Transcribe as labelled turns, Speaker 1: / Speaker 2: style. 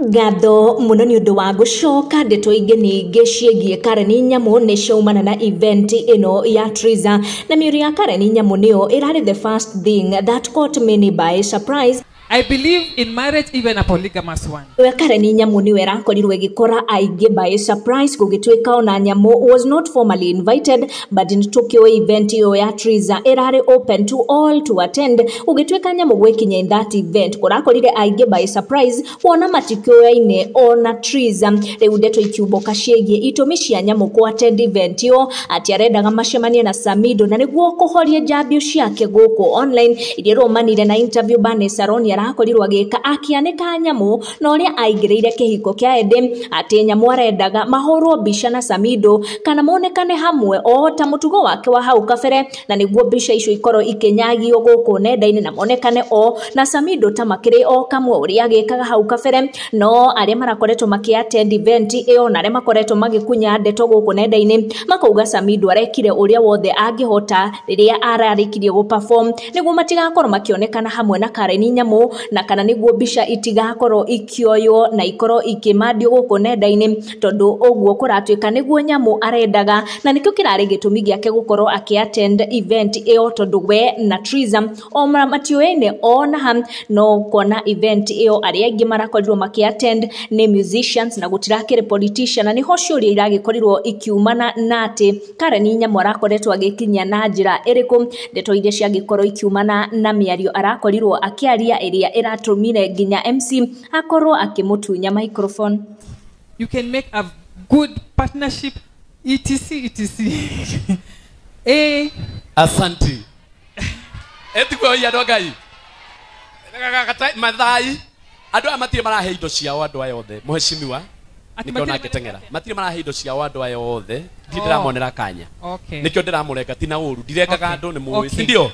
Speaker 1: Ngatho muno nĩ ũndũ wa gũcoka. Ndeto ingĩ ningĩ ciĩgiĩ Karen Nyamu nĩ ciaumana na event ĩno ya Triza, na mĩũrio ya Karen Nyamu nĩyo ĩrarĩ the first thing that caught many by surprise.
Speaker 2: I believe in marriage, even a polygamous one.
Speaker 1: We Karen Nyamu nĩwe ĩrakorirwo ĩgĩkora aingĩ by surprise, gũgĩtuĩka ona Nyamu was not formally invited, but nĩtũkĩũĩ event ĩyo ya Triza ĩrarĩ open to all to attend. Gũgĩtuĩka Nyamu gwĩkinya in that event kũrakorire aingĩ by surprise, kuona matikĩũyaine ona Triza. Rĩu ndeto ikiumbũka ciĩgiĩ itũmi cia Nyamu kũ attend event ĩyo, atĩ arendaga macemanie na Samido na nĩguo kũhoria njambio ciake gũkũ online iria rũmanire na interview Bernice Saroni arakorirwo agĩka akĩanĩka Nyamu na ũrĩa aingĩrĩire kĩhiko kĩa Edi, atĩ Nyamu arendaga mahũrwo mbica na Samido kana monekane hamwe o ta mũtugo wake wa hau kabere, na nĩguo mbica icio ikorwo ikĩnyagio gũkũ nenda-inĩ na monekane o na Samido ta makĩrĩ o kamwe ũrĩa agĩkaga hau kabere. No arĩa marakoretwo makĩ attend event ĩyo na arĩa makoretwo magĩkunya ndeto gũkũ nenda-inĩ makauga Samido arekire ũrĩa wothe angĩhota rĩrĩa ararĩkirie gũ perform nĩguo matigakorwo makĩonekana hamwe na Karen Nyamu, na kana nĩguo mbica itigakorwo ikĩoywo na ikorwo ikĩmandio gũkũ nenda-inĩ, tondũ ũguo kũratuĩka nĩguo Nyamu arendaga, na nĩkĩo kĩrarĩ gĩtũmi gĩake gũkorwo akĩ attend event ĩyo, tondũ we na Triza o matiũyaine ona ha. No kuona event ĩyo arĩa aingĩ marakorirwo makĩ attend nĩ musicians na gũtirakĩrĩ politician, na nĩho ciũria iragĩkorirwo ikiumana na atĩ Karen Nyamu arakoretwo agĩkinya na njĩra ĩrĩkũ. Ndeto iria ciagĩkorwo ikiumana na mĩario arakorirwo akĩaria ĩrĩa ĩratũmire nginya MC akorwo akĩmũtunya microphone.
Speaker 2: You can make a good partnership, etc etc. Eh,
Speaker 3: asanti. Etiguo ya andũ a Ngai mathai, andũ aya matirĩ marahe indo ciao andũ aya othe, mheshimiwa.
Speaker 2: Ati
Speaker 3: nĩkĩo
Speaker 2: matirĩ
Speaker 3: nangĩteng'era, matirĩ marahe indo ciao andũ aya othe, ndirĩ
Speaker 2: Oh.
Speaker 3: ndĩramonera kanya.
Speaker 2: Okay.
Speaker 3: Nĩkĩo ndĩramũrenga, ti na ũru, ndirengaga
Speaker 2: Okay.
Speaker 3: andũ nĩ mũĩ,
Speaker 2: Okay.
Speaker 3: si ndio?